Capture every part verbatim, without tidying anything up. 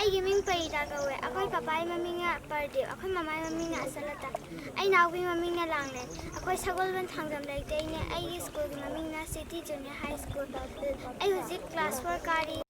ꯑꯩꯒꯤ ꯃꯤꯡ ꯄꯔꯤꯇꯥ ꯀꯧꯋꯦ꯫ ꯑꯩꯈꯣꯏ ꯄꯄꯥꯒꯤ ꯃꯃꯤꯡꯅ ꯄꯔꯗꯤꯞ, ꯑꯩꯈꯣꯏ ꯃꯃꯥꯒꯤ ꯃꯃꯤꯡꯅ ꯑꯁꯂꯇꯥ, ꯑꯩ ꯏꯅꯥꯎꯄꯤ ꯃꯃꯤꯡꯅ ꯂꯥꯡꯂꯦꯟ꯫ ꯑꯩꯈꯣꯏ ꯁꯒꯣꯜꯕꯟ ꯊꯥꯡꯖꯝ ꯂꯩꯔꯛꯇꯩꯅꯦ꯫ ꯑꯩꯒꯤ ꯁ꯭ꯀꯨꯜꯒꯤ ꯃꯃꯤꯡꯅ ꯁꯤꯇꯤ ꯖꯨꯅꯤꯌꯔ ꯍꯥꯏ ꯁ꯭ꯀꯨꯜ꯫ ꯑꯩ ꯍꯧꯖꯤꯛ ꯀ꯭ꯂꯥꯁ ꯐꯣꯔ ꯀꯥꯔꯤ꯫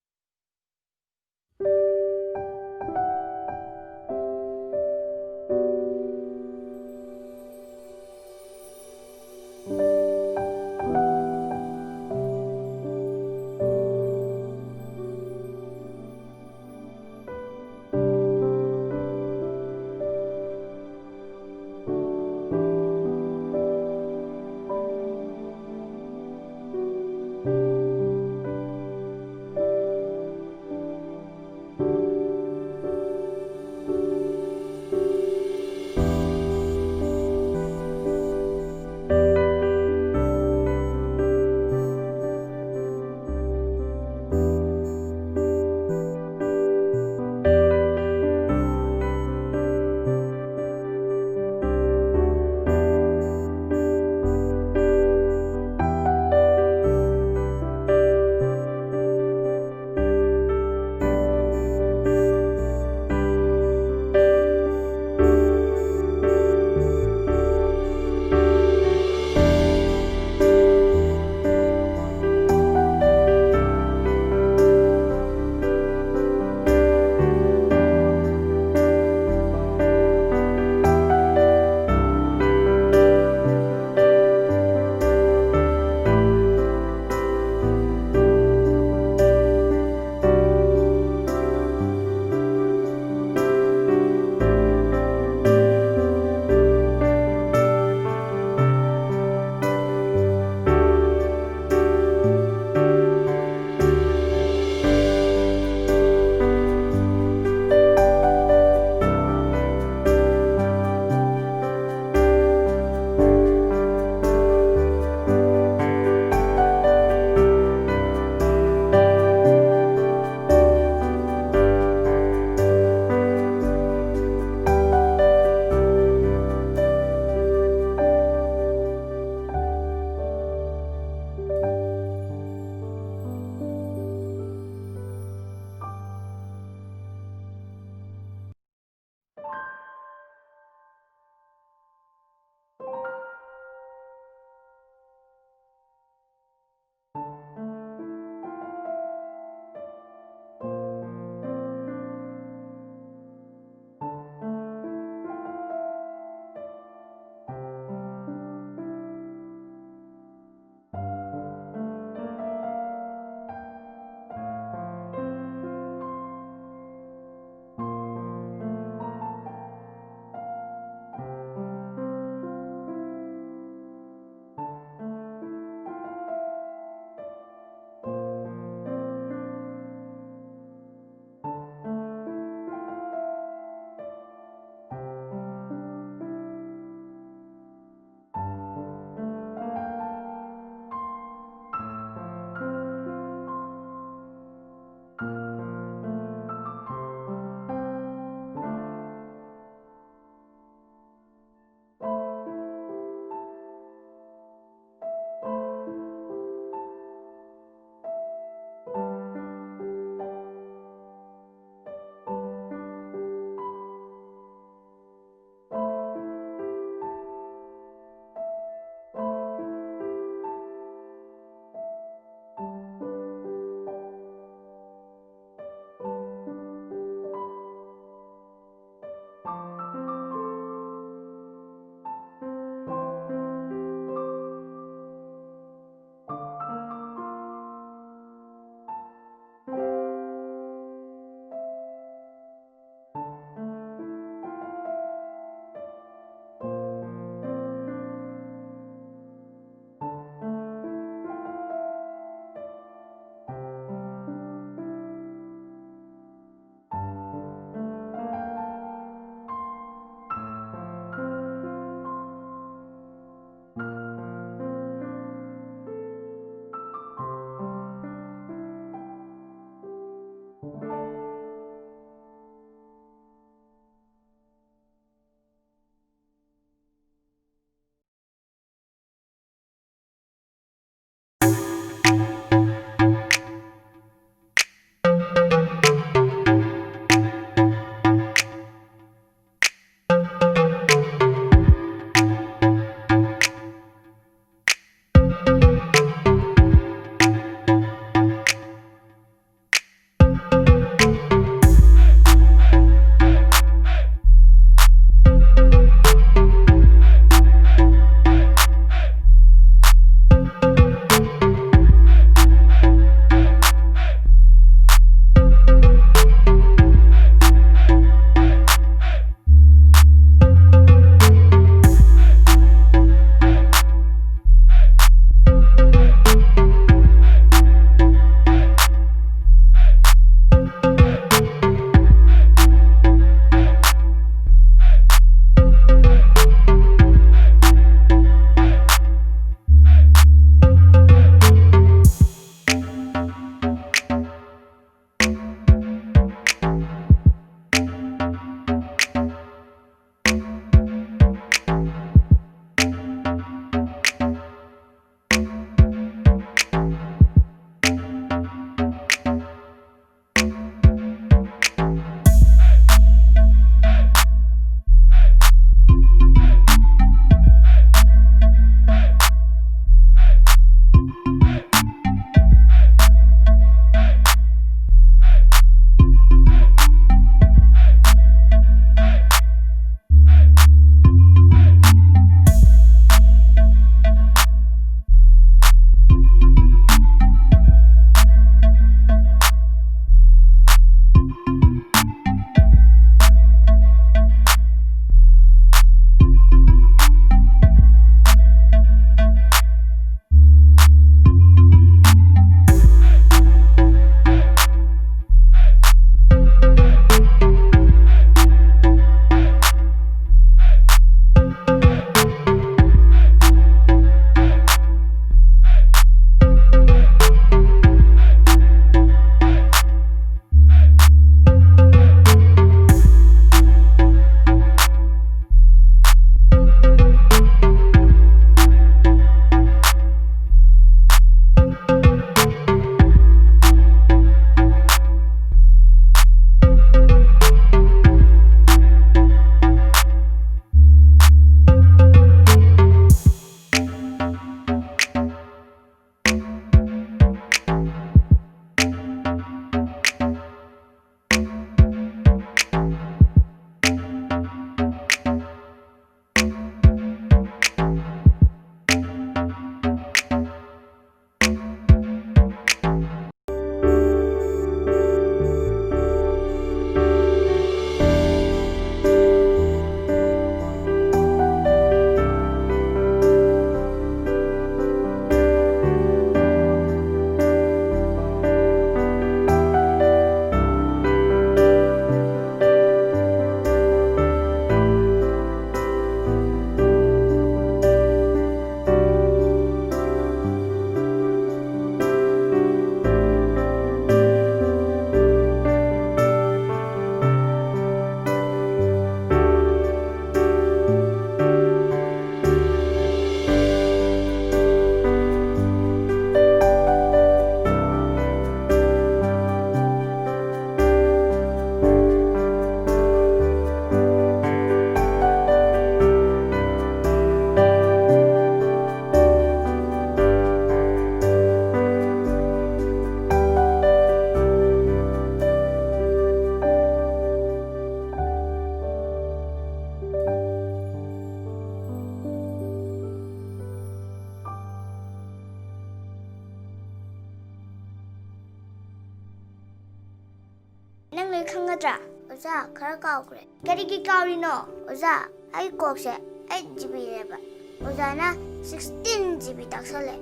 ꯈꯪꯒꯗ꯭ꯔꯥ? ꯑꯣꯖꯥ, ꯈꯔ ꯀꯥꯎꯈ꯭ꯔꯦ꯫ ꯀꯔꯤꯒꯤ ꯀꯥꯎꯔꯤꯅꯣ? ꯑꯣꯖꯥ, ꯑꯩ ꯀꯣꯛꯁꯦ ꯑꯩꯠ ꯖꯤ ꯕꯤꯅꯦꯕ, ꯑꯣꯖꯥꯅ ꯁꯤꯛꯁꯇꯤꯟ ꯖꯤ ꯕꯤ ꯇꯥꯛꯁꯜꯂꯦ꯫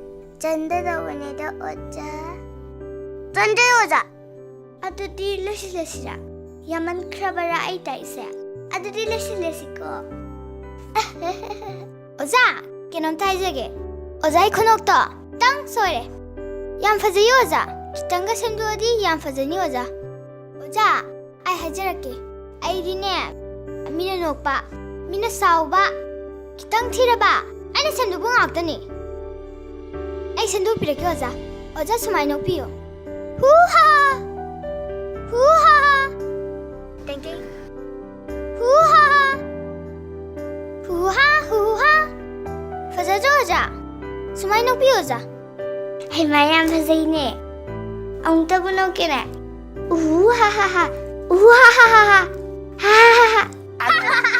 ꯆꯟꯗꯗꯧꯕꯅꯦꯗ ꯑꯣꯖꯥ꯫ ꯆꯟꯗꯦ ꯑꯣꯖꯥ꯫ ꯑꯗꯨꯗꯤ ꯂꯣꯏꯁꯤꯜꯂꯁꯤꯔꯥ? ꯌꯥꯝꯃꯟꯈ꯭ꯔꯕꯔꯥ ꯑꯩ ꯇꯥꯛꯏꯁꯦ? ꯑꯗꯨꯗꯤ ꯂꯣꯏꯁꯤꯜꯂꯁꯤꯀꯣ꯫ ꯑꯣꯖꯥ, ꯀꯩꯅꯣꯝꯇ ꯍꯥꯏꯖꯒꯦ꯫ ꯑꯣꯖꯥꯒꯤ ꯈꯨꯅꯣꯛꯇꯣ ꯈꯤꯇꯪ ꯁꯣꯏꯔꯦ꯫ ꯌꯥꯝ ꯐꯖꯩ ꯑꯣꯖꯥ꯫ ꯈꯤꯇꯪꯒ ꯁꯦꯝꯗꯣꯛꯑꯗꯤ ꯌꯥꯝ ꯐꯖꯅꯤ ꯑꯣꯖꯥ꯫ ꯑꯣꯖꯥ, ꯑꯩ ꯍꯥꯏꯖꯔꯛꯀꯦ꯫ ꯑꯩꯗꯤꯅꯦ, ꯃꯤꯅ ꯅꯣꯛꯄ, ꯃꯤꯅ ꯁꯥꯎꯕ, ꯈꯤꯇꯪ ꯊꯤꯔꯕ ꯑꯩꯅ ꯁꯦꯝꯗꯣꯛꯄ ꯉꯥꯛꯇꯅꯤ꯫ ꯑꯩ ꯁꯦꯝꯗꯣꯛꯄꯤꯔꯛꯀꯦ ꯑꯣꯖꯥ꯫ ꯑꯣꯖꯥ, ꯁꯨꯃꯥꯏꯅ ꯅꯣꯛꯄꯤꯌꯨ꯫ ꯍꯨ ꯍꯥ! ꯍꯨ ꯍꯥ! ꯇꯦꯡ ꯇꯦꯡ꯫ ꯍꯨ ꯍꯥ! ꯍꯨ ꯍꯥ! ꯍꯨ ꯍꯥ! ꯐꯖꯗ꯭ꯔꯣ ꯑꯣꯖꯥ? ꯁꯨꯃꯥꯏꯅ ꯅꯣꯛꯄꯤꯌꯨ ꯑꯣꯖꯥ꯫ ꯍꯩꯃꯥ, ꯌꯥꯝ ꯐꯖꯩꯅꯦ꯫ ꯑꯃꯨꯛꯇꯕꯨ ꯅꯣꯛꯀꯦꯅꯦ꯫ ꯎꯍꯨ ꯍꯥ ꯍꯥ ꯍꯥ꯫ ꯎꯍꯨ ꯍꯥ ꯍꯥ ꯍꯥ ꯍꯥ꯫ ꯍꯥ ꯍꯥ ꯍꯥ ꯍꯥ꯫